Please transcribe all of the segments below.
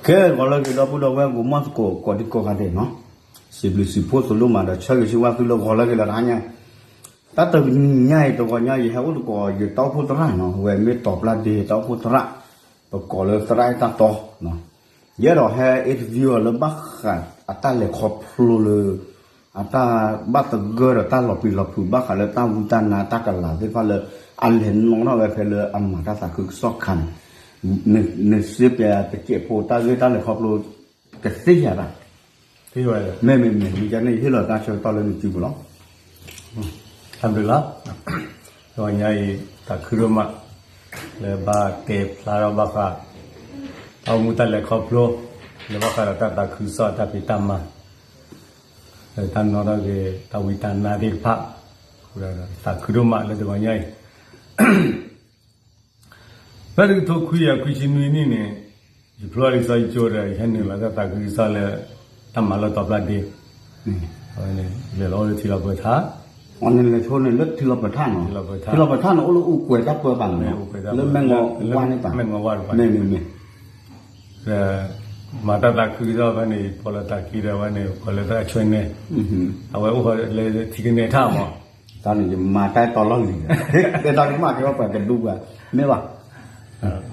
ကဲ ဂီၤလၢအဂ့ၤ ဒီပုၢ်ဒီဝဲၢ် ဂီၤမီၢ်သကိး ကိးဒံကိးဂၤဒဲးနီၤ, စံးဘျုးစံးဖှိၣ်သးလိမးဒီး ဆၢဂ့ၤဆၢဝါသုလၢဂီၤလၢအဂ့ၤလၢတဟါညါ, တၢ်တနံၤညါအံၤ တဂီၤညါအံၤ ယဟဲအိၣ်သကိး ယတၢ်အိၣ်ဖှိၣ်သရၣ်နီၤ, အဝဲမ့ၢ်တီၤပျၢ်ဒ့ တၢ်အိၣ်ဖှိၣ်သရၣ်, ပကိးလၢသရၣ်အဲၣ်တၢ်တီနီၤ, ယအဲၣ်ဒိးဟဲ interview အီၤလၢဘၣ်ဃးအတၢ်လဲၤခီဖျိလၢ အတၢ်ဘၣ်သဂၢၢ်ဒီးတၢ်လီၤပျံၤလီၤဖုး ဘၣ်ဃးလၢတၢ်ဝံတၢ်နါတၢ်ကလၤသ့ၣ်တဖၣ်လၢ အလဲၤနီၣ်ထီၣ်ဝဲဖဲလၢအမၤတၢ်သးခုကစီၣ်ခါန့ၣ်, နစ့ပျဲတစဲးဖိတၢ်ဂ့ၢ်တၢ်လဲၤခီဖျိ ကသ့ၣ်ညါတၢ်, မ့မ့မ့ၢ် မ့ၢ်ယန့ၣ် ယဟ့ၣ်လီၤတၢ်ဆၢကတီၢ်လၢနစုပူၤလီၤ. တၢ်ဘျုးလီၤ. တဂီၤညါအံၤ သးခုဒိၣ်မး လၢဘၣ်တဲဖျါထီၣ်ဘၣ်ဃး တၢ်အိၣ်မူတၢ်လဲၤခီဖျိ လၢဘၣ်ဃးဒီးတၢ်သးခုကစီၣ်တၢ်ဖံးတၢ်မၤ လၢတၢ်နီၣ်ထီၣ်က့ၤ တၢ်ဝံတၢ်နါသ့ၣ်တဖၣ်, သးခုဒိၣ်မးလၢတဂီၤညါအံၤ ဖဲတကထိခွံကယၤခွံဆံနွံနံၣ်န့ၣ် ယဖျိလံာ်စီဆှံကၠိဒီး ယဟဲနုာ်လီၤတၢ်သးခုကစီၣ်လၢ တၢ်မၤလီၢ်တီၤပျၢ်ဒ့, အဝဲန့ၣ် လဲၤလီၤအိၣ်လၢထံလီၤပှဲၤထါ, အန့ၣ်လဲၤဆိန့ၣ်လၢထံလီၤပှဲၤထါနီၤ, ထံလီၤပှဲၤထါန့ၣ်အိၣ်လၢအိၣ်ကွဲၤတၢ်ပၢဘၣ်န့ၣ်, လၢမဲၢ်ငီၤဝါန့ၣ်ဘၣ်, မဲၢ်ငီၤဝါတဖၣ်န့ၣ် မ့ၢ်မ့ၢ်မ့ၢ် ဒီး မၤတၢ်သးခုကစီၣ်ဖဲန့ၣ် ယပိာ်လီၤသးခံဒီးဝဲန့ၣ် ပှၤလၢသရၣ်ဆွဲနဲ အဝဲအိၣ်ဃီလၢထံကနဲထၣ်မး, တၢ်န့ၣ်ယမၤတၢ်တီလီၢ်လံၤ, တဲတၢ်ကမၣ်ကဲဘၣ်ပှၤကဒူပှၤ, မ့ၢ်ဘၣ်,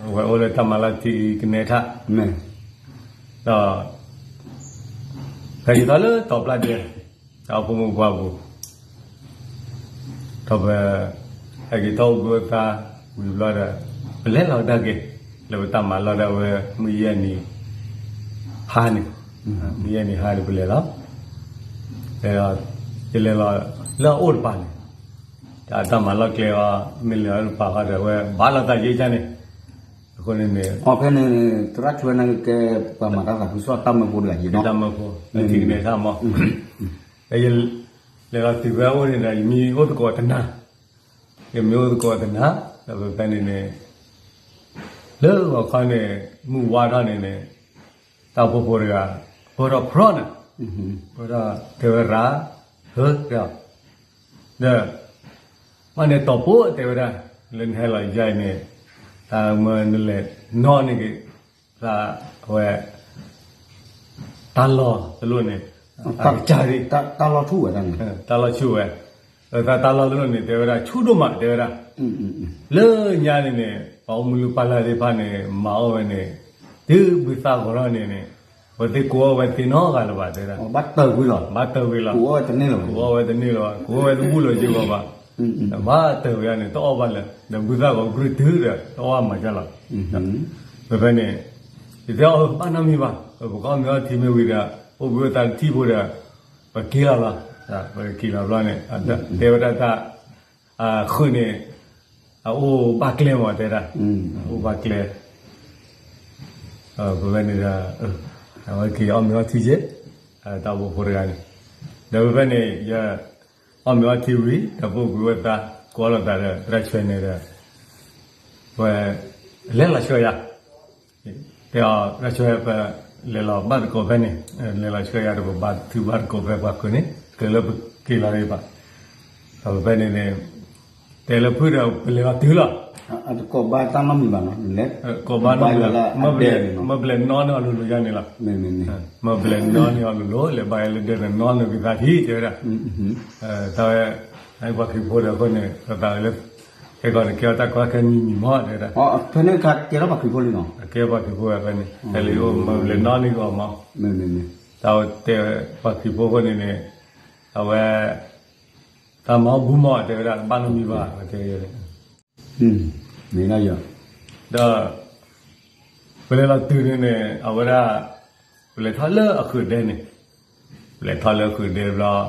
အဝဲအိၣ်လၢတၢ်မၤလီၢ်ထံကနဲထၣ်, ဒီး ဖဲယသီလၢတီၤပျၢ်ဒ့ တၢ်အိၣ်ဖှိၣ်မိၢ်ပှၢ်ပူၤ ဒီးပ ဟဲက့ၤထီၣ်အိၣ်ဘှံးအိၣ်သါဝံၤဘျီဒီး ပလဲၤလီၤကဒါက့ၤ လၢပတၢ်မၤလီၢ်ဒၣ်ဝဲ မုၢ်ယဲၢ်နံၤ ဟါန့ၣ်, မုၢ်ယဲၢ်နံၤဟါန့ၣ် ပလဲၤလီၤ, ဒီး ယလဲၤလီၤလၢအအိၣ်တပၤန့ၣ်, တၢ်တၢ်မၤလီၢ်ကျဲအီၤ မ့ၢ်လဲၤလီၤတပၤဃီဒီး အဝဲဘၣ်လီၤသးယ့ၢ်ကၢ်န့ၣ်, အဃိန့ၣ်န့ၣ် အဖဲန့ၣ် သရၣ်ဆွဲနဲကဲ ပှၤမၤတၢ်သးခုကစီၣ်တၢ်မၢဖိတဂၤယ့ၢ်နီၤ, တၢ်မၢဖိ လၢထံကနဲထၣ်မး, ဒီးယလဲၤလီၤတုၤဖဲအအိၣ်န့ၣ်ဒီး ယမ့ၢ်အိၣ်သကိးတနၤ ယမ့ၢ်အိၣ်သကိးတနၤ, ဒီးဖဲဖဲန့ၣ်န့ၣ် လၢဂီၤခီန့ၣ် မုၢ်ဝါထီၣ်န့ၣ်န့ၣ် တၢ်အိၣ်ဖှိၣ်ဖိတဂၤ ပၢၢ်ထီၣ်ဖြီၣ်နၤ, ပၢၢ်ထီၣ်တဲဝဲရၤ ဟၢတဲအီၤ, ဒီး ဘၣ်န့ၣ်တီၢ်ပိတဲဝဲဒၣ် လၢနဟဲလီၤယၤအံၤန့ၣ် တၢ်မၢနလဲၤနီၣ်န့ၢ်က့ၤ သးဝဲ တၢ်လီၢ်တလိၣ်န့ၣ် တၢ်လီၢ်ဆူၣ်ဝဲ, တၢ်လီၢ်ဆူၣ်ဝဲ, သးတၢ်လီၢ်တလိၣ်န့ၣ် တဲဝဲဒၣ် ဆူၣ်ဒိၣ်မးတဲဝဲဒၣ်, လၢညါန့ၣ်န့ၣ် ပှၤအိၣ်မူလၢပၢ်လၢ်သ့ၣ်တဖၣ်န့ၣ် မၤအီၣ်ဝဲန့ၣ် တုၤဘုသၣ်ဂီၤထီၣ်န့ၣ်န့ၣ် အဝဲသ့ၣ်ကိးအီၣ်ဝဲသ့ၣ်နီတဂၤလၢၤဘၣ်တဲဒၣ်, ဘၣ်တၢၢ်ကွံာ်လီၤ, ဘၣ်တၢၢ်ကွံာ်လီၤ, ကိးအီၣ်ဝဲတန့ၢ်လၢၤဘၣ်, ကိးအီၣ်ဝဲတဘူၣ်လၢၤက့ၤဂီၤဘၣ်, ဘၣ်တၢၢ်ဝဲန့ၣ် တအီၣ်ဘၣ်လၢၤ, ဒီးဘုသၣ်ဂီၤကရုၢ်တုၤဒီး တအီၣ်ဘၣ်မၤကၢ်လီၤ, ဖဲဖဲန့ၣ် ယတဲအီၤ ဘၣ်နီတမံၤဘၣ်, ပကအီၣ်မ့ၤအီထံမ့ၢ်ဝံၤဒီး အိၣ်ဘှံးအိၣ်သါတထံၣ်ဖိဒီး ပက့ၤလီၤလီၤ, ပက့ၤလီၤဘျီန့ၣ် တဲဝဲဒၣ်တၢ် ဃုာ်န့ၣ် အအိၣ်ဘၣ်ကျဲမးတဲဒၣ်, အအိၣ်ဘၣ်ကျဲ, ပဝဲန့ၣ်ဒီး အဝဲက့ၤအီၣ်မ့ၤအီထံက့ၤ, တၢ်အိၣ်ဖှိၣ်ဖိတဂၤန့ၣ်, ဒီးဖဲဖဲန့ၣ် ယ အီၣ်မ့ၤအီထံဝံၤ ဒီးပအိၣ်ဘှံးအိၣ်သါ ကိးလီၤသးဒီး သရၣ်ဆွဲနဲဒီး ဝဲ လဲၤလီၤဆှၢယၤ, တဲအီၤ သရၣ်ဆွဲ ပလဲၤလီၤဘၣ်သကိးဖဲန့ၣ်, လဲၤလီၤဆှၢယၤဒီး ပဘါထုကဖၣ်သကိးဖဲပှၤဃုာ်န့ၣ် တုၤလၢပက့ၤလီၤဒံးဘၣ်, ဒီးဖဲန့ၣ်န့ၣ် တဲလၢဖုဒီး ပလဲၤလီၤတုၤလီၤ, ကိးဘၣ်တၢ်နီတမံၤဘၣ်နီၤ, ကိးဘၣ်နီတမံၤ, မ့ၢ်ဘျဲးနီၣ်န့ၢ်အီၤလိၤလိၤယါန့ၣ်လီၤ, မ့ၢ်ဘျဲးနီၣ်န့ၢ်အီၤလိၤလိၤ လဲၤဘၣ်ယၤလၢဒဲးဒီး နီၣ်န့ၢ်က့ၤသးထံၣ် တဲဝဲဒၣ်, တၢ်ဝဲ ပှၤခရံာ်ဖိဒီးအဃိန့ၣ် သးလၢ ခဲကီးန့ၣ် ကဲအီၤတၢ်ကီခဲမံၤမံၤမး တဲဝဲဒၣ်, ဖဲန့ၣ်အခါကဲထီၣ်ပှၤခရံာ်ဖိလံနီၤ, ကဲပှၤခရံာ်ဖိဝဲဖဲန့ၣ် ဟဲလံအိၣ်မ့ၢ်ဘျဲးနီၣ်န့ၢ်က့ၤအီၤမး, တၢ်တဲပှၤခရံာ်ဖိအဃိန့ၣ်န့ၣ် အဝဲ တၢ်မၤဘူၣ်မး တဲဝဲဒၣ် ဘၣ်နီတမံၤဘၣ် တဲဝဲန့ၣ် မ့ၢ်ဒၣ်ယီၤ, ဒီး ပလဲၤလီၤတုၤန့ၣ်န့ၣ် အဝဲဒၣ် ပလဲၤထီၣ်လၢအဃုာ်ဒဲန့ၣ်, ပလဲၤထီၣ်လၢအဃုာ်ဒဲဘျီ,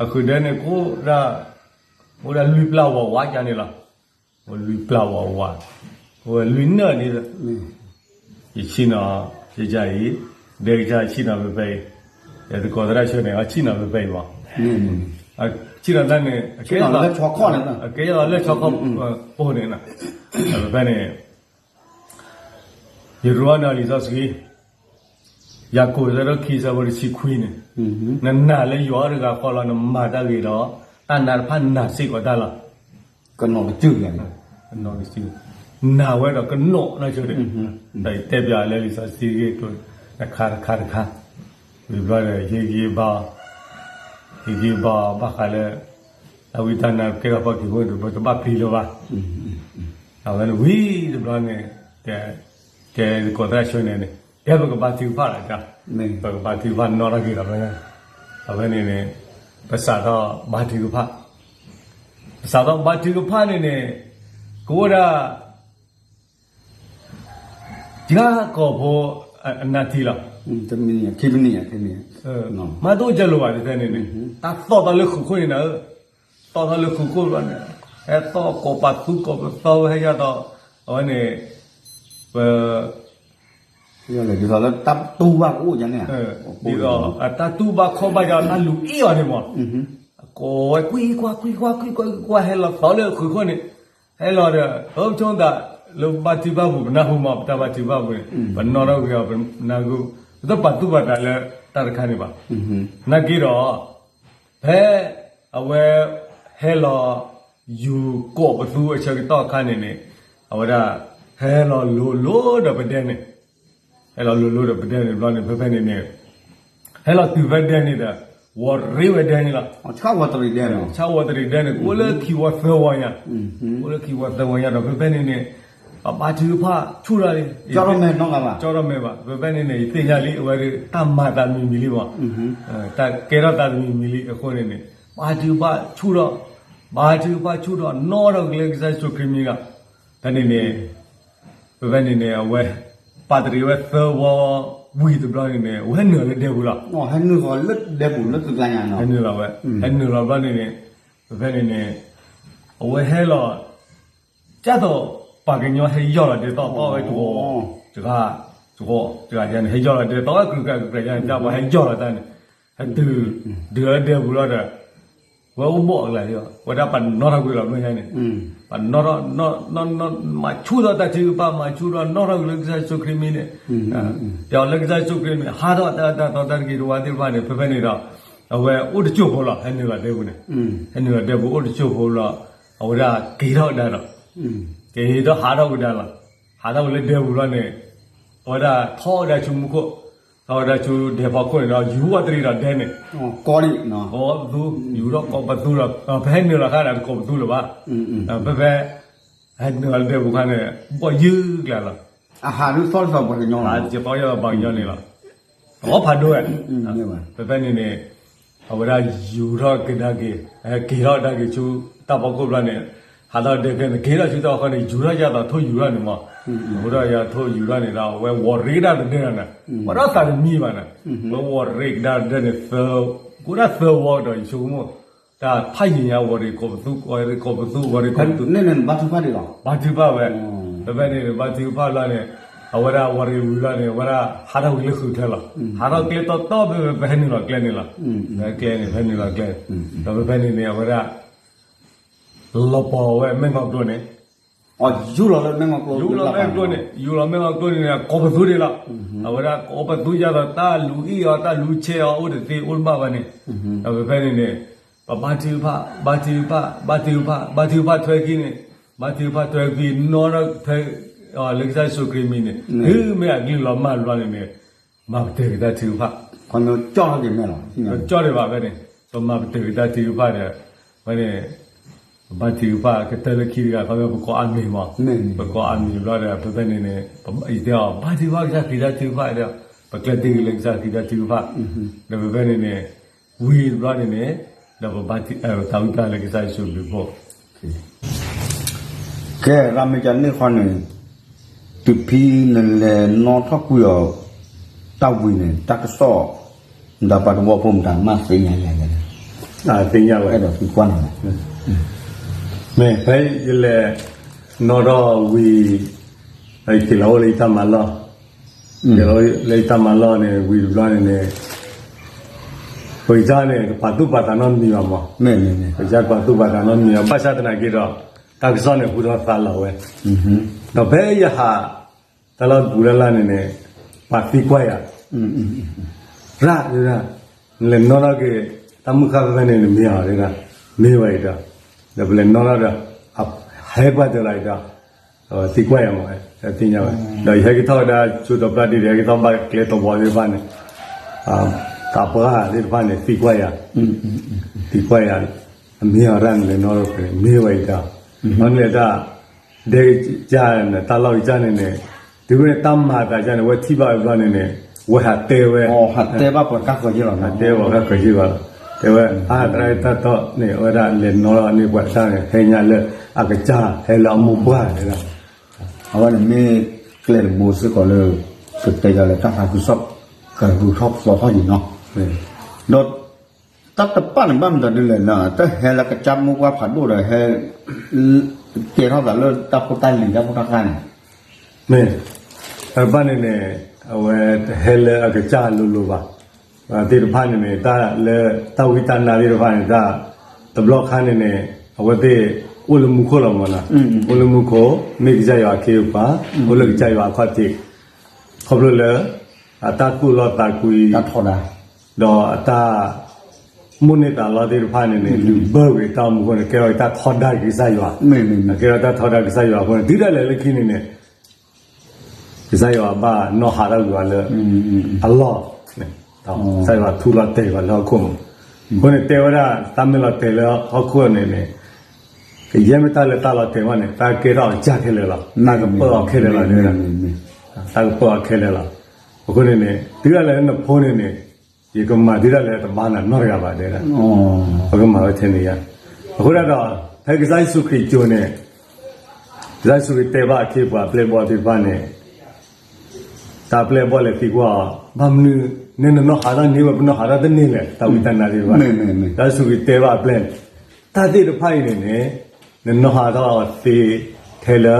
အဃုာ်ဒဲန့ၣ် ကအိၣ်ဒၣ် အိၣ်ဒၣ်လွံၢ်ပျၢ်ဝးဝးကန့ၣ်လီၤ, အိၣ်လွံၢ်ပျၢ်ဝးဝး, အိၣ်ဝဲလွံၢ်နၢၣ်န့ၣ် ယဆ့ၣ်နီၤ ယကစၢ်အံၤ, ဒဲကစၢ်ဆ့ၣ်နီၤဖဲဖဲအံၤ, ယသကိးသရၣ်ဆှၢန့ၣ် အဆ့ၣ်နီၤဖဲဖဲအံၤမး, ဆ့ၣ်နီၤတၢ်န့ၣ် အကဲလီၤလၢဆီခီၣ်န့ၣ်, အကဲလီၤလၢဆီခီၣ်ဖိန့ၣ်, ဖဲဖဲန့ၣ် ယရိအီၤန့ၣ်လံာ်စီဆှံ ယၤကိာ်အဆၢဒိၣ်ခံ အဆၢဖိတဆံခွံန့ၣ်, နနာ်လၢယွၤအီၤတဂၤဃီလီၤ, နမၤတၢ်ဂ့ၤဒီး တၢ်နါတဖၣ်နာ်စ့ၢ်ကီးတၢ်လီၤ, ကနီၤကစၢ်, နာ်ဝဲဒီးကနိးနီၢ်ဆိဒီး, ဒီးယတဲပျးလၢလံာ်စီဆှံဂ့ၢ်ကျိၤ တခါတခါတခါ, ဝံၤဘျီဒီး ဟ့ၣ်ဂံၢ်ဘါအီၤ, ဟ့ၣ်ဂံၢ်ဘါအီၤဘၣ်ဃးလၢ တၢ်ဝံတၢ်နါကဲထီၣ်ဖီက့ၤဖိ ပတဘၣ်ပျံၤလၢၤဘၣ်. အဝဲန့ၣ်ဝံၤတဘျီန့ၣ် တဲ တဲကိးသရၣ်ဆၢန့ၣ်န့ၣ် တဲပကဘါထုကဖၣ်လီၤ, ပကဘါထုကဖၣ်နီၣ်ထီၣ်က့ၤလီၤ. အဝဲန့ၣ်န့ၣ် ပစးထီၣ်ဘါထုကဖၣ်, ပစးထီၣ်ဘါထုကဖၣ်န့ၣ်န့ၣ် ကအိၣ်ဒၣ် ယၤကိာ်ဖိအနါထံလီၤ. မ့ၢ်တအိၣ်ကဲလိာ်ဘၣ်တဖဲန့ၣ်န့ၣ်, တၢ်သီၣ်ထီၣ်လၢဃုာ်ခိၣ်န့ၣ်နၤ, သီၣ်ထီၣ်လၢဃုာ်ခိၣ်ဘျီန့ၣ် ဟဲသီၣ်ကိးပာ်သူကိးပာ်သီဝဲဟဲယၤဒီး အဝဲန့ၣ် ပ ဒ်သိးလၢတၢ်တူၢ်ဘၣ်ကအိၣ်န့ၣ်, ဒ်သိးတၢ်တူၢ်ဘၣ်ခီၣ်ဘၣ်ယၤ တၢ်လူၤအ့ၣ်အီၤန့ၣ်မး, အကိးဝဲကွံကွၢ်ကွံကွၢ်ကွံကွၢ်ကွံကွၢ် ဟဲလီၤသီၣ်လၢဃုာ်ခိၣ်န့ၣ်, ဟဲလီၤဒီး ပဆိကမိၣ်သး လၢဘါထုကဖၣ်ပူၤ ပနၢ်ဟူမး ပတၢ်ဘါထုကဖၣ်ပူၤန့ၣ် ပနီၣ်ထီၣ်ကွံာ်အီၤ ပနၢ်ဟူ ပတပာ်သူၣ်ပာ်သးလၢတၢ်တခါန့ၣ်ဘၣ်. နာ်က့ဒီး ဖဲအဝဲဟဲလီၤ ယူၤကိာ်ပသူအဆၢကတီၢ်အခါန့ၣ်န့ၣ် အဝဲဒၣ် ဟဲလီၤလိၤလိၤဒီးပဒဲန့ၣ်, ဟဲလီၤလိၤလိၤဒီးပဒဲန့ၣ်ဘျီန့ၣ် ဖဲဖဲန့ၣ်န့ၣ် ဟဲလီၤတုၤဖဲဒဲန့ၣ်ဒီး ဝီၤရ့ဝဲဒဲန့ၣ်လီၤ. ဆၣ်ဝီၤတရံးဒဲန့ၣ် ကအိၣ်လၢခံဝီသၢဝီညါ, ကအိၣ်လၢခံဝီသၢဝီညါဒီး ဖဲဖဲန့ၣ်န့ၣ် ပဘါထုကဖၣ်ဆူၣ်ထီၣ်လံ, ကၠီထီၣ်မဲာ်ဘၣ်, ကၠီထီၣ်မဲာ်ဘၣ်. ဖဲဖဲန့ၣ်န့ၣ် ယသ့ၣ်ညါလံ အဝဲဒၣ် တၢ်မၤသးတမံၤမံၤလံမး, တၢ်ကဲထီၣ်သးတမံၤမံၤလံအဃိန့ၣ်န့ၣ် ဘါထုကဖၣ်ဆူၣ်ထီၣ်, ဘါထုကဖၣ်ဆူၣ်ထီၣ် နီၣ်ထီၣ်က့ၤလၢကစၢ်ယ့ၣ်ၡူးခရံာ်မံၤလီၤ. ဖဲန့ၣ်န့ၣ် ဖဲဖဲန့ၣ်န့ၣ် အဝဲ ပာ်တရံးဝဲသၢဝီဝံၤတဘျီန့ၣ်န့ၣ် အဝဲဟဲနုာ်လီၤလၢဒဲပူၤလီၤ. ဟဲနုာ်လီၤလၢဒဲပူၤလၢသုကျါညါနီၤ, ဟဲနုာ်လီၤဝဲ, ဟဲနုာ်လီၤဘျီန့ၣ်န့ၣ် ဖဲဖဲန့ၣ်န့ၣ် အဝဲဟဲလီၤ ကၢ်သိး ပှၤကညီဟဲယီၢ်လီၤဒဲသီၣ်သီၣ်ဝဲတဂီၤ, တဂၤ, တဂီၤ, တဂၤယါန့ၣ် ဟဲယီၢ်လီၤဒဲသီၣ်ဝဲ ကြုးကြၢးကြုးကြၢးယါန့ၣ် ကၢ်ပှၤဟဲယီၢ်လီၤတၢ်န့ၣ်, ဟဲတုၤ ဒုးလၢဒဲပူၤလီၤဒီး ဝဲအိၣ်ဘီၣ်အကျါလီၤ, ဝဲဒၣ်ပနီၣ်ထီၣ်ကွံာ်လီၤဘျီညါန့ၣ်, ပနီၣ်ထီၣ် မၤဆူၣ်ထီၣ်တၢ်ထုကဖၣ် မၤဆူၣ်ထီၣ်နီၣ်ထီၣ်ကွံာ်လၢကစၢ်ယ့ၣ်ၡူးခရံာ်မံၤန့ၣ်, တဲအီၤလၢကစၢ်ယ့ၣ်ၡူးခရံာ်မံၤ ဟးထီၣ်တၢ်တၢ်သီတၢ်တက့ၤတဝါသ့ၣ်တဖၣ်န့ၣ် ဖဲဖဲန့ၣ်ဒီး အဝဲအိၣ်တစိၢ်ဖိလီၤ ဟဲနုာ်လီၤဒဲပူၤန့ၣ်, ဟဲနုာ်လီၤဒဲပူၤအိၣ်တစိၢ်ဖိလီၤ, အဝဲဒၣ်က့ၤထီၣ်ကဒါလီၤ, က့ၤထီၣ်ဟးထီၣ်ကဒါလီၤ, ဟးထီၣ်ဝဲလၢဒဲပူၤလီၤန့ၣ်, အဝဲဒၣ်ထီၣ်ဝဲဒၣ်ဆူမူခိၣ်, ထီၣ်ဝဲဒၣ်ဆူဒဲဖီခိၣ်န့ၣ်ဒီး ယူၤဝဲတရံးဒီးဒဲန့ၣ်, ကိးပသူ, ယူၤထီၣ်ကိးပသူဒီး ဖဲဟဲနုာ်လီၤခါဒီးတကိးပသူလၢၤဘၣ်, ဖဲဖဲ ဟဲနုာ်လီၤလၢဒဲပူၤခါန့ၣ် ဘီၣ်ယုၢ်ကျါလီၤ, အဟးဒ်သီၣ်ဒ်သိးပှၤကညီလီၤ, သီၣ်ဒ်သိးပှၤကညီန့ၣ်လီၤ, အီၣ်ဖးဒိၣ်ဝဲ, ဖဲဖဲန့ၣ်န့ၣ် အဝဲဒၣ်ယူၤထီၣ်ကဒါက့ၤ, က့ၤထီၣ်ကဒါက့ၤဆူတၢ်ဖီခိၣ်ဘျီန့ၣ်, ဟးထီၣ်ဒဲကဲန့ၣ် က့ၤထီၣ်ဆူတၢ်ဖီခိၣ်န့ၣ် ယူၤထီၣ်ယၤသိးထိၣ်ယူၤထီၣ်န့ၣ်မး, ယူၤထီၣ်ယၤထိၣ်ယူၤထီၣ်န့ၣ်ဒီး အဝဲဝီၤရ့ကဒါတဒဲလီၤန့ၣ်, ပှၤဒီးသးတမံဘၣ်န့ၣ်, ဝဲဝီၤရ့ကဒါတဒဲန့ၣ် သၢ, ကအိၣ်ဒၣ်သၢဝီဒီး ယဆိကမိၣ် တၢ်ဖးယံာ်ညါ ဝီၤရ့ကိးပသူ ဝီၤရ့ကိးပသူ ဝီၤရ့ကိးပသူ, ဘါထုကဖၣ်ဝဲ, ဖဲဖဲန့ၣ် ဘါထုကဖၣ်လီၤန့ၣ်, အဝဲဒၣ်ဝီၤရ့ဝံၤလီၤန့ၣ် အဝဲဒၣ်ဟးထီၣ်ဝံၤလၢဃုာ်ထဲလီၤ, ဟးထီၣ်ကျဲတီတီ ဖဲဖဲပဟဲနုာ်လီၤကျဲန့ၣ်လီၤ, ကျဲန့ၣ် ပဟဲနုာ်လီၤကျဲ, ဒီးဖဲဖဲန့ၣ်န့ၣ် အဝဲဒၣ် လီၤပှီၤဝဲမဲၢ်နီၣ်ကျိန့ၣ် ယူၤလီၤလၢမဲၢ်နီၣ်ကျိ, ယူၤလီၤမဲၢ်နီၣ်ကျိန့ၣ် ယူၤလီၤမဲၢ်နီၣ်ကျိန့ၣ် ကိးပသူဒံးလီၤ, အဝဲဒၣ်ကိးပသူယၤသိး တၢ်လူၤအံၣ်အီၤ တၢ်လူၤဆဲးအီၤ အိၣ်တသ့အိၣ်တဘၣ်ဘၣ်န့ၣ်, ဒီးဖဲဖဲန့ၣ်န့ၣ် ပဘါထုကဖၣ် ဘါထုကဖၣ် ဘါထုကဖၣ် ဘါထုကဖၣ်ထွဲခံန့ၣ်, ဘါထုကဖၣ်ထွဲခံ နီၣ်ထီၣ်ဖဲ လၢကစၢ်ယ့ၣ်ၡူးခရံာ်မံၤန့ၣ် တုၤမ့ၢ်အကလုၢ်လီၤမၢ်ဘျီန့ၣ်န့ၣ် မၤပတုာ်က့ၤတၢ်ထုကဖၣ်, ကၠီၣ်ထီၣ်က့ၤမဲာ်လီၤ, ကၠီၣ်ဒံးဘၣ်ဖဲန့ၣ်, ပမၤပတုာ်က့ၤတၢ်ထုကဖၣ်ဒီး ဖဲန့ၣ် ပဘါထုကဖၣ်ကတၢၢ်လၢခံတဂၤ ခီဖျိပကိးအမံၤမး, ပကိးအမံၤဘျီဒီး ဖဲဖဲန့ၣ်န့ၣ် ယတဲအီၤ ဘါထုကဖၣ်ကစၢ်ခရံာ်တၢ်ထုကဖၣ်ဒီး ပကျဲတ့ၢ်က့ၤလၢကစၢ်ခရံာ်တၢ်ထုကဖၣ်, ဒီးဖဲဖဲန့ၣ်န့ၣ် ဝံၤတဘျီန့ၣ်န့ၣ် ဒီးပဘါထု သးဝံၣ်ပျၢ်လၢကစၢ်ယ့ၣ်ၡူးဘျုးဖှိၣ် ကဲ ရၣ်မ့ၢ်ကန့ၣ်ဃီန့ၣ် တုၤဖဲနလဲၤနီၣ်ထီၣ်ကွံာ်အီၤ တၢ်ဝံၤန့ၣ် တၢ်ကစီၣ် မတၤပှၤတဝီဖိမတၤ မ့ၢ်သ့ၣ်ညါလဲၣ်, သ့ၣ်ညါဝဲ အဲၣ်ဒိးသံကွၢ်နၤလီၤ, မ့ၢ်ဖဲယလဲၤနီၣ်ထီၣ်ဝံၤ ယက့ၤလီၤအိၣ်လၢယတၢ်မၤလီၢ်, က့ၤလီၤလၢယတၢ်မၤလီၢ်န့ၣ် ဝံၤတဘျီန့ၣ်န့ၣ် ပကစၢ်န့ၣ် တပာ်သူၣ်ပာ်သးနီတမံၤဘၣ်မး, ပကစၢ်ပာ်သူၣ်ပာ်သးနီတမံၤဘၣ် ဘၣ်ဆၣ်သနာ်က့ဒီး တၢ်ကစီၣ်န့ၣ်ဟူထီၣ်သါလီၤဝဲ, ဒီးဖဲယဟး တၢ်လီၢ်တပူၤလၢ်လၢ်န့ၣ်န့ၣ် ပှၤသံကွၢ်ယၤ, ရၣ်, နလဲၤနီၣ်ထီၣ်က့ၤ တၢ်မုၢ်ဃၢ်ဖဲဖဲန့ၣ် နမ့ၢ်ဧါ, မ့ၢ်ဝဲအံၤဒီး, ဒီးပလဲၤနီၣ်ထီၣ်ဒီး အဟဲကွၢ်တၢၢ်လီၤအံၤဒီး သံကွၢ်ယၤမး, သ့ၣ်ညါဝဲ, ဒီးယဟဲက့ၤထီၣ်ဝဲဒၣ်ဆူတပျၢ်ဒ့ဒီး ဟဲက့ၤထီၣ်ဘၣ်ကျဲတဝီသ့ၣ်တဖၣ်န့ၣ်, သးပှၢ်သ့ၣ်တဖၣ်န့ၣ် သံကွၢ်ယၤ, သံကွၢ်ယၤ, အမ့ၢ်အီၤတၢ်နလဲၤနီၣ်ထီၣ်ဖဲန့ၣ် မ့ၢ်ဝဲအံၤတၢ်, မ့ၢ်လဲၤတၢ်, ဒဲကစၢ်န့ၣ် တၢ်လီၢ်ကစၢ်န့ၣ်န့ၣ်, တုၤဝဲန့ၣ်တၢ်မၤသးကစၢ်န့ၣ် ဝဲထံၣ်ဘၣ်ဝဲဘျီန့ၣ်န့ၣ်, ဝဲဟးတဲဝဲ, ဟးတဲဘၣ်ပှၤကၢ်ဃၢၤယ့ၢ်လီၤ, ဟးတဲပှၤကၢ်ဃၢၤယ့ၢ်ဘၣ်လီၤ, တဲဝဲ အါ သရၣ်တၢ်တီန့ၣ် အဝဲဒၣ်လဲၤနီၣ်ထီၣ်န့ၢ်ပှၤတၢ်န့ၣ် ဟဲညါလၢ အကစၢ်ဟဲလၢအမိၢ်ပှၢ်တဲဒၣ်, အဝဲန့ၣ်မ့ၢ်ကျဲတဘိစ့ၢ်ကီးလၢ ကတဲယၤလၢတၢ်သးခုကစီၣ် ကရူၢ်ထီၣ်ပသီထီၣ်ယံၤနီၤ, ဒီး တၢ်တပာ်န့ၣ် ဘၣ်မနုၤဒ်လဲၣ်, တၢ်ဟဲလၢကစၢ်မိၢ်ပှၢ်ဖးဒိၣ်ဒီး ဟဲ ကဲထီၣ်သးလၢတၢ်ဖိတၢ်လံၤတၢ်ဖိတၢ်ဃၢ်န့ၣ်, မ့ၢ်, တၢ်တပာ်န့ၣ်န့ၣ်, အဝဲတဟဲလၢအကစၢ်လိၤလိၤဘၣ်, သ့ၣ်တဖၣ်န့ၣ်န့ၣ် တၢ်လၢတၢ်ဝံတၢ်နါသ့ၣ်တဖၣ်န့ၣ် တၢ် တဘျီခါန့ၣ်န့ၣ်, အဝဲသ့ၣ်အိၣ်လၢမူခိၣ်လီၤမးနီၤ, အိၣ်လၢမူခိၣ် မ့ၢ်ကစၢ်ယွၤအခ့အပှၤ, အိၣ်လၢကစၢ်ယွၤအခီၣ်ထံး, ခီဖျိလၢ အတၢ်သူၣ်လီသးကွံ ဒီးအတၢ် မိၣ်န့ၢ်သးလီသ့ၣ်တဖၣ်န့ၣ်န့ၣ် လုာ်ဘၢကွံာ်တၢ်အိၣ်မူအဃိန့ၣ် ကဲထီၣ်တၢ်ထီဒါက့ၤကစၢ်ယွၤ, ကဲထီၣ်တၢ်ထီဒါကစၢ်ယွၤအဃိန့ၣ် တုၤဒၣ်လဲာ်လၢခံန့ၣ်န့ၣ် ကစၢ်ယွၤဘၣ်နီၣ်ဟးထီၣ်ကွံာ်အီၤလၢ အလီၢ်, ကစၢ်ယွၤထူလီၤတဲာ်ကွံာ်အီၤလၢဟီၣ်ခိၣ်မး, အဃိန့ၣ်တဲဝဲဒၣ် တၢ်မ့ၢ်လီၤတဲာ်လၢဟီၣ်ခိၣ်န့ၣ်န့ၣ် ကယဲၢ်မ့ၢ်တၢ်လၢတၢ်လီၤတဲာ်ဘၣ်န့ၣ် တၢ်ကဲထီၣ်အကစၢ်ခဲလၢာ်လီၤ, တၢ်ကပၢအီၤခဲလၢာ်လီၤ, တၢ်ကပၢအီၤခဲလၢာ်လီၤ, အဃိန့ၣ်န့ၣ် တုၤဒၣ်လဲာ်လၢနဖိန့ၣ်န့ၣ် ယကမၤတုၤဒၣ်လဲာ်တဘၣ်နၤနီတဂၤဘၣ်တဲဒၣ်, ပကမၤဝဲထဲန့ၣ်ယါ, အဃိဒၣ်ဒီး ဖဲကစၢ်ယ့ၣ်ၡူးခရံာ်ကၠိန့ၣ် ကစၢ်ယ့ၣ်ၡူးခရံာ်တဲဘၣ်အခ့အပှၤအပျဲၢ်အဘီၣ်သ့ၣ်တဖၣ်န့ၣ် တၢ်ပျဲၢ်အဘီၣ်လဲၤသံကွၢ်အီၤ ဘၣ်မနုၤ နဲနနီၢ်ဟးထီၣ်န့ၢ်ဝဲ ပနီၢ်ဟးထီၣ်တန့ၢ်လဲၣ် တၢ်ဝံတၢ်နါသ့ၣ်တဖၣ်, ကစၢ်ယ့ၣ်ၡူးခရံာ်တဲဘၣ်အပျဲၢ်န့ၣ် တၢ်သ့ၣ်တဖၣ်အံၤန့ၣ်န့ၣ် နနီၢ်ဟးထီၣ်အီၤသ့ ထဲလၢ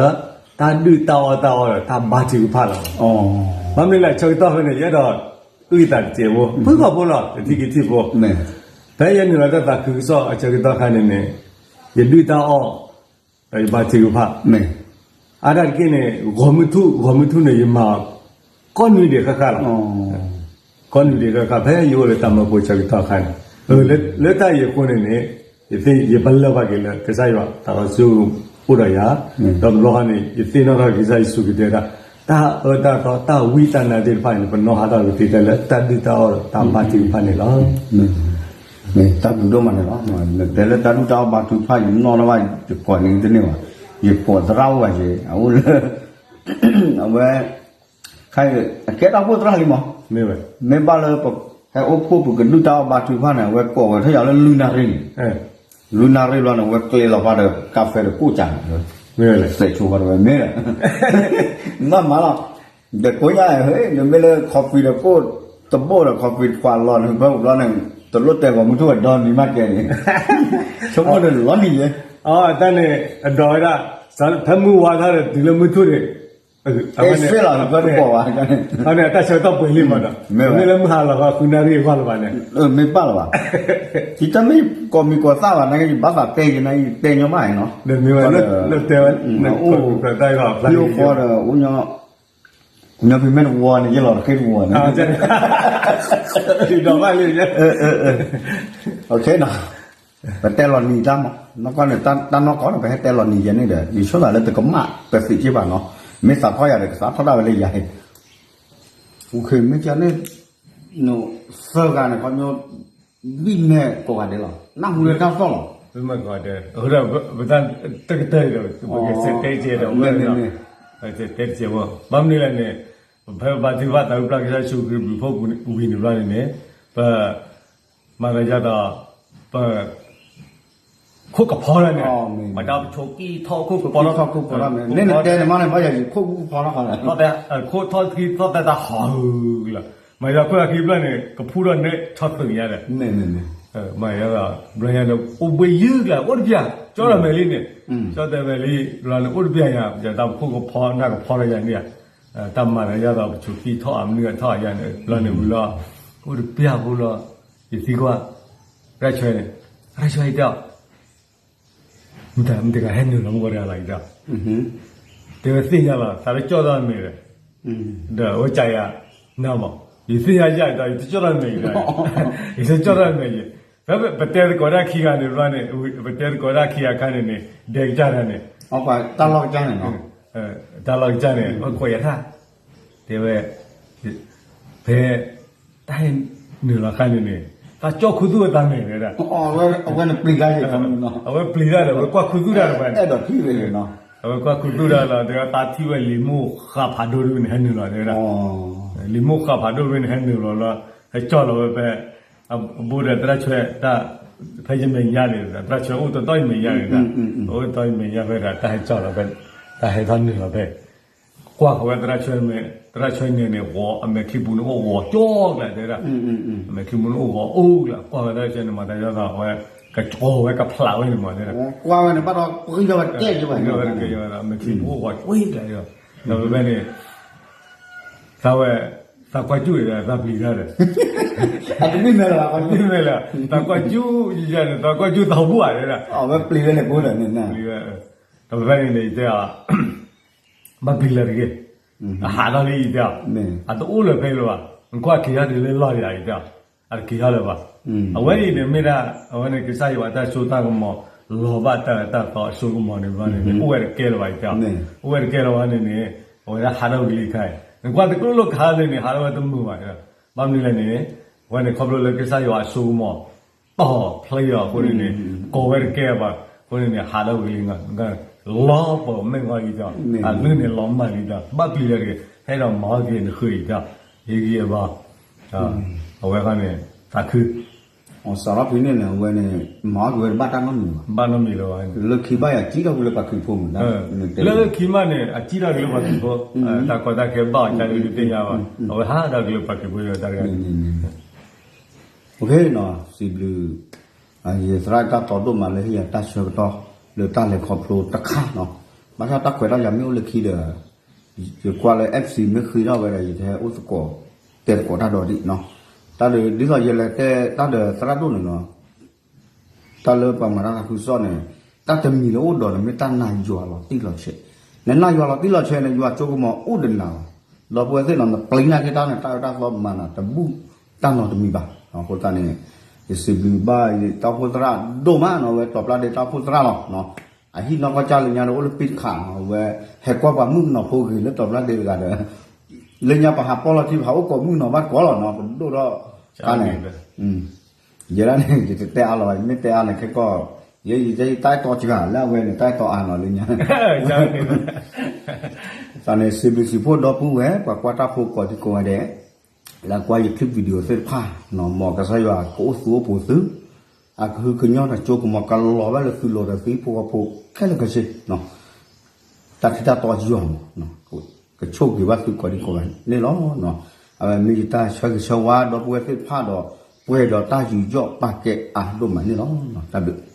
တၢ်ဒုၣ်တၢ်အီၣ်တၢ်အီဒီးတၢ်ဘါထုကဖၣ်လီၤ, ဘၣ်မနုၤလဲၣ် ဆၢကတီၢ်ဖဲန့ၣ် ယအဲၣ်ဒိး အုၣ်သးတစဲးဖိ ဖုၣ်ကိာ်ဖိလီၤ တထံၣ်ကထံၣ်ဖိ, ဖဲယနုာ်လီၤတၢ်သးခုကစီၣ်အဆၢကတီၢ်ခါန့ၣ်န့ၣ် ယဒုၣ်တၢ်အီၣ် ဒီးယဘါထုကဖၣ်, အါဒၣ်တက့ၢ်န့ၣ် ဂီၤမုၢ်ထူၣ် ဂီၤမုၢ်ထူၣ်န့ၣ် ယမၤ ကိးနွံဒံးဃၣ်ဃၣ်လီၤ, ကိးနွံဒံးဃၣ်ဃၣ် ဖဲယအိၣ်လၢတၢ်မၢဖိဆၢကတီၢ်ခါန့ၣ်, လၢတၢ်အံၤအဃိန့ၣ်န့ၣ် ယသ့ၣ်ယပလၢၢ်ဘၣ်က့ၤလၢ ကစၢ်ယွၤသးစီဆှံအိၣ်ဒီးယၤ, ဒီးတဘျီဃီန့ၣ် ယသ့ၣ်နီၣ်ထီၣ်က့ၤကစၢ်ယ့ၣ်ၡူးခရံာ်တဲဒၣ် တၢ်အၢတၢ်သီ တၢ်ဝံတၢ်နါသ့ၣ်တဖၣ်န့ၣ် ပနီၢ်ဟးထီၣ်ကသ့ထဲလၢတၢ်ဒုၣ်တၢ်အီၣ်ဒီးတၢ်ဘါထုကဖၣ်န့ၣ်လီၤ. တၢ်ဘျုးဒိၣ်မးန့ၣ်လီၤ. တဲလၢတၢ်ဒုၣ်တၢ်အီၣ်ဘါထုကဖၣ် ယနီၣ်ထီၣ်ဘၣ် ယကိးန့ၣ်တန့ၢ်ဘၣ်. ယကိးသရၣ်အိၣ်ဘၣ်ယဲ အအိၣ်လၢ အဝဲ ခဲအံၤ အကဲတၢ်အိၣ်ဖှိၣ်သရၣ်လံမး. မ့ၢ်ဘၣ်လၢ ဟဲအိၣ်ဖှိၣ်ပကဒုၣ်တၢ်အီၣ်ဘါထုကဖၣ်န့ၣ် အဝဲကိးဝဲထီၣ်ယၤလၢလွံၢ်နၣ်ရံၣ်န့ၣ်, လွံၢ်နၣ်ရံၣ်ဘျီန့ၣ် အဝဲကျဲလီၤဖးဒီး ကါဖဲဒီးကိၣ်ကၢန့ၣ်, စဲးဆိဖးဒီးဝဲမ့ၢ်ဒီး မ့ၢ်မးလီၤ. ဒီးကိးညါ နမ့ၢ်လၢ coffee ဒီးကိၣ်တဘိၣ်ဒီး coffee တခွးလီၤန့ၣ် ဘၣ်ဘျီန့ၣ် တလိၣ်တဲဂီၤမုၢ်ထူၣ်ဝဲဒီနံၤမးကဲန့ၣ် ဆိကမိၣ်ဒီးလီၤနံၤယဲ, တၢ်န့ၣ် အဒိးဝဲဒၣ် ဖဲမုၢ်ဝါထီၣ်ဒီးတုၤလၢမုၢ်ထူၣ်န့ၣ် အဝဲန့ၣ် အတၢ်ဆၢကတီၢ်ပှဲၤလံမးဒီး မ့ၢ်လၢမုၢ်ဟါလီၤဃီ ဃုနၣ်ရံၣ်အဂီၢ်လၢၤဘၣ်န့ၣ် မ့ၢ်ဘၣ်လၢၤဘၣ်. ယတမ့ၢ်ကိးမံၤကိးသၣ်ဘၣ် နာ်က့ ယဘၣ်သးတဲက့ၤ နာ်က့ ယတဲညီဘၣ်နီၤ, မ့ၢ်ဝဲလၢတဲဝဲ အိၣ်ဃီဒီး အိၣ်ညီဖံးမဲာ်တဝီန့ၣ် ယလီၤတဃ့တဝီန့ၣ် ဒီးဘၣ်လံ ပတဲလီၤနံၤတၢ်မး နီၢ်ကီၢ်န့ၣ် တၢ်နီၢ်ကီၢ်န့ၣ် ပဟဲတဲလီၤနံၤယဲန့ၣ်ဒီး ယဆိသးလၢတကမၣ်ပသံးက့ဘၣ်နီၤ, မ့ၢ်သးထီၣ်ယၤဒီး ကသးထီၣ်ဒၣ်ဝဲလၢယၤဟ့ၣ်, မ့ၢ်ကန့ၣ် သၢဂၤန့ၣ် ခီပညီ ဘံၣ်မဲာ်ကိးဂၤဒဲးလီၤ, နၢ်ဟူလၢတၢ်သီၣ်လီၤ, ဘံၣ်မဲာ်ကိးဂၤဒဲး အဃိဒီး ပတၢ်တကတၢၢ်ဒီး ပကစဲးတဲကဲဒီး ပကတဲတစဲးဖိ, ဘၣ်မနုၤလဲၣ်န့ၣ် ပဖဲပဘါထုကဖၣ်သးဝံၣ်ပျၢ်ကစၢ်ယ့ၣ်ၡူးခရံာ်ဘျုးဖှိၣ်ဝံၤန့ၣ်ဘျီန့ၣ်န့ၣ် ပ မၤသးဒ်သိး ပ ခိၣ်ကဖီလီၤန့ၣ်, ပတၢ်ပဆိးကံၢ်ထီၣ်ခိၣ်ကဖီထီၣ်, န့ၣ်နတဲန့ၣ်မ့ၢ်န့ၣ် ဘၣ်ယၤယခိၣ်ကဖီထီၣ်ဃီလီၤ, ခိၣ်ထီၣ်ခံထီၣ်သၢတၢ်ဟီၣ်လီၤ, မၤယၤခိၣ်အခံဖျၢၣ်န့ၣ် ကဖူထီၣ်န့ၣ်ဆီၣ်သုးညါဒီး, မၤယၤ ဘျီညါဒီး အိၣ်ဘှ့ၣ်ယုၢ်ကျါ အိၣ်တပျၢ် ကၠီတၢ်မဲာ်လံန့ၣ်, ကၠီတၢ်မဲာ်လံ ဘျီန့ၣ် အိၣ်တပျၢ်ညါ ယတၢ်ပခိၣ်ကဖီနၢ်ကဖီလီၤယၤန့ၣ်ဧါ, တၢ်မၤသးဒ်သိးပဆိးကံၢ်ထီၣ်အမနုၤထီၣ်ယၤန့ၣ် ဘျီန့ၣ်ဝံၤလီၤ, အိၣ်တပျၢ်ဖိလီၤ, ယသံကွၢ် ရၢ်ဆွဲန့ၣ်, ရၢ်ဆွဲတဲအီၤ မတၤမတၤတဂၤဟဲနုာ်လီၤမုၢ်ဂီၤတဂၤလီၤအံၤဒီး, တဲဝဲသ့ၣ်ညါလီၤ သးတကၠီၣ်တၢ်မဲာ်ဒီး, ဒီးအဝဲကယၤနၤမး, ယသ့ၣ်ညါယၤဒီး ယတကၠီၣ်တၢ်မဲာ်အံၤဒီး, ယတကၠီၣ်တၢ်မဲာ်အံၤ, ဖဲပတဲသကိးတၢ်ခံဂၤန့ၣ်ဘျီန့ၣ်, ပတဲသကိးတၢ်ခံဂၤအခါန့ၣ်န့ၣ် ဒဲကစၢ်တၢ်န့ၣ်, တၢ်လီၢ်ကစၢ်န့ၣ်နီၤ တၢ်လီၢ်ကစၢ်န့ၣ် အဝဲကိးယၤထၣ်, တဲဝဲ, ဖဲ တၢ်ဟဲနုာ်လီၤခါန့ၣ်န့ၣ် သးကၠီၣ်ခူသူၣ်အသးမဲာ်တဲဒၣ်, အဝဲပျံၤတၢ်ဒီး အဝဲကွၢ်ခူသူၣ်တၢ်တဖၣ်န့ၣ်, အဝဲကွၢ်ခူသူၣ်တၢ်တဖၣ်န့ၣ် တဲဝဲသးထံၣ်ဝဲလံာ်မိၢ်ဃးဖးဒိၣ်တဘ့ၣ်န့ၣ် ဟဲနုာ်လီၤတဲဒၣ်, လံာ်မိၢ်ဃးဖးဒိၣ်တဘ့ၣ်န့ၣ် ဟဲနုာ်လီၤလီၤ, ဟဲကၠီၣ်လီၤဝဲဖဲ အဘိဒီးသရၣ်ဆွဲတၢ်, ဖဲယမဲာ်ညါန့ၣ် သရၣ်ဆွဲအိၣ်တတီၢ်ယမဲာ်ညါန့ၣ်ဒၣ်, အိၣ်တတီၢ်ယမဲာ်ညါဖဲဒၣ် တၢ်ဟဲကၠီၣ်လီၤဖဲ, တၢ်ဟဲထီၣ်နုာ်လီၤဖဲ, ကွၢ်ဃီၤဝဲသရၣ်ဆွဲန့ၣ်, သရၣ်ဆွဲန့ၣ်န့ၣ် ဂီၤအမဲာ်ချံပူၤန့ၣ်အိၣ်ဂီၤကၠီကျါတဲဒၣ်, အမဲာ်ချံပူၤန့ၣ်အိၣ်ဂီၤအိၣ်ကျါ ကွၢ်ဃီၤသရၣ်ဆွဲန့ၣ် မၤတၢ်ယီသးဝဲ, ကကီဝဲကဖျးဝဲန့ၣ်မးတဲဒၣ်, ကွၢ်ဝဲန့ၣ်ဘၣ်ဒီး ပှံဝဲတကဲယဘၣ်, မဲာ်ချံပူၤအိၣ်ဂီၤကၠီကျါ, ဒီးဖဲန့ၣ် သးဝဲ, သးကွၢ်ကၠူၣ်ဒီး သးပျံၤတၢ်ဒီး, အတမ့ၢ်မဲာ်လၢၤဘၣ်, အတမ့ၢ်မဲာ်လၢၤ, သးကွၢ်ကၠူၣ်ယၤန့ၣ် သးကွၢ်ကၠူၣ်သးဘိၣ်ဧါတဲဒၣ်, အဝဲပျံၤဝဲန့ၣ်ကိးဒီးန့ၣ်, ဒီးဖဲန့ၣ်န့ၣ် ယတဲအီၤ, ဘၣ်ပျံၤလၢၤတဂ့ၤ, အဟးထီၣ်လံယတဲအီၤ, အတအိၣ်လၢၤဖဲလၢၤဘၣ်, နကွၢ်က့ၤထီၣ်တုၤလၢလီၢ်ယၤယတဲအီၤ, အတက့ၤထီၣ်လၢၤဘၣ်, အဝဲအံၤန့ၣ်မ့ၢ်ဒၣ် အဝဲန့ၣ်ကစၢ်ယွၤအတၢ်စိတၢ်ကမီၤ လီၤဘၣ်တၢ်အၢတၢ်သီအစိကမီၤန့ၣ်ဘျီန့ၣ်န့ၣ် အိၣ်ဝဲတကဲလၢၤဘၣ်ယတဲအီၤ, အိၣ်ဝဲတကဲလၢၤဘၣ်န့ၣ်န့ၣ်, အဝဲဒၣ်ဟးထီၣ်ဝံၤလံခါအံၤ နကွၢ်တကျိၣ်လိၣ်ခါန့ၣ်န့ၣ် ဟးထီၣ်ဝဲတမုာ်ဘၣ်, ဘၣ်မနုၤလဲၣ်န့ၣ်, အဝဲန့ၣ်ခီဖျိလၢကစၢ်ယွၤအစိကမီၤ တီၢ်ဖျဲအီၤအဃိန့ၣ်န့ၣ်, ကိးဝဲတကဲဘၣ်, အဃိန့ၣ်န့ၣ် ဟးထီၣ်ဝံၤလံ, လီၤပှီၢ်မဲာ်ဂီၢ်ယတဲအီၤ, အလုၢ်န့ၣ်လီၤမၢ်လံဒီး ဘၣ်ပျံၤလၢၤတဂ့ၤ, ဟဲဒီးမၤအီၣ်က့ၤနဃုာ်ယတဲအီၤ, ယဂံၢ်ယဘါ အဝဲဃီန့ၣ် သးခု, စးထီၣ်ဖဲန့ၣ်န့ၣ် အဝဲန့ၣ် မၤအီၣ်က့ၤဝဲတဘၣ်တၢ်နီတမံၤဘၣ်, ဘၣ်နီတမံၤလၢၤဘၣ်, လၢခံဘၣ်ယၤစံၣ်ထီၣ်က့ၤလၢပှၤခရံာ်ဖိမုၢ်, လၢခံမးန့ၣ် အစံၣ်ထီၣ်က့ၤလၢပှၤခရံာ်ဖိ, တၢ်ကီတၢ်ခဲဘၣ်အီၤကၢ်လၢဒုးသ့ၣ်ညါဘၣ်, အဝဲဟးထီၣ်က့ၤလၢပှၤခရံာ်ဖိတၢ်တဂၤန့ၣ် စံးဘျုး ယသရၣ်တၢ်တီဒိၣ်မးလၢဟ့ၣ်ယၤတၢ်ဆၢကတီၢ် လၢတၢ်လဲၤခီဖျိတခါနီၤ, ဘၣ်ဆၣ်တၢ်ခွဲးတၢ်ယာ်မ့ၢ်အိၣ်လၢခံဒီး ယကွၢ်လၢ F C မ့ၢ်ဃ့ထီၣ်ဝဲဒီး ယတဟဲအိၣ်သကိး တဲသကိးတၢ်ဒီးဒံးနီၤ, တၢ်ဒ်သိးယလဲၤတဲတၢ်ဒီးသရၣ်ဒိၣ်န့ၣ်နီၤ, တၢ်လၢပှၤမၤတၢ်သးခုကစီၣ်န့ၣ် တၢ်တမံၤလၢအိၣ်ဒီးန့ၣ် မ့ၢ်တၢ်နာ်ယွၤလီၤတံၢ်လီၤဆဲး, နနာ်ယွၤလီၤတံၢ်လီၤဆဲးန့ၣ် ယွၤစိကမီၤအိၣ်ဒီးနၤလီၤ, ဒီပုၢ်ဝဲၢ်သ့ၣ်နီၤ နပျံၤနာ်က့ၤတၢ်န့ၣ် တၢ်အၢတၢ်သီမၤနၤတဘူၣ်တၢ်နီတမံၤဘၣ်, အဃိသတးန့ၣ် ယစံးဘျုးဘၣ်ယတၢ်အိၣ်ဖှိၣ်သရၣ်ဒိၣ်မးနီၤ, အဝဲတီၤပျၢ်ဒ့တၢ်အိၣ်ဖှိၣ်သရၣ်လီၤ, အဟံၣ်နီၢ်ကီၢ်ကၢ်လၢညါဒီးအိၣ်လၢပ့ၢ်တခးနီၤ, အဝဲဟဲကွၢ်ပှၤမုၣ်ကနီၤဖိဂ့ၤလၢတီၤပျၢ်ဒ့တဂၤဒီး လၢညါပဟးပီၣ်လီၤထံ ပဟးအိၣ်ကိးမုၣ်ကနီၤဘၣ်တကိးလီၤနီၤ, ပဒိၣ်ထီၣ်ခါန့ၣ်, ယဲဒၣ်န့ၣ် ယတတဲအါလီၤဘၣ်, ယမ့ၢ်တဲအါန့ၣ်ခဲကီၢ်, ယဲယတဲယတၢ်အဲၣ်တီစှၤလၢအဝဲန့ၣ် တၢ်အဲၣ်တီအါနီၤလၢညါ, တၢ်န့ၣ် စံးဘျုးစံးဖှိၣ်ဒီပုၢ်ဝဲၢ် ပှၤကွၢ်တၢ်ဖိကိးဒံကိးဂၤဒဲး လၢအကွၢ်ယ clip video သ့ၣ်တဖၣ်, မ်ကစၢ်ယွၤကအိၣ်သူအိၣ်ပူၤသု, အကဟုကညီၢ်တၢ်စိကမီၤကလီၤဘၣ်လၢသုလိၤဒီးသုဟံၣ်ဖိဃီဖိခဲလၢာ်ခဲဆ့ တၢ်ထံၣ်တၢ်တီယွၤမး, ကဆိၣ်ဂ့ၤဘၣ်သုကိးဒံကိးဂၤန့ၣ်လီၤ. အဝဲမ့ၢ်ယတၢ်ဆၢဂ့ၤဆၢဝါဒီပုၢ်ဝဲၢ်သ့ၣ်တဖၣ်ဒီး ပှဲၤဒီးတၢ်ယူးယီၣ်ပာ်ကဲအါဒိၣ်မးန့ၣ်လီၤ. တၢ်ဘျုး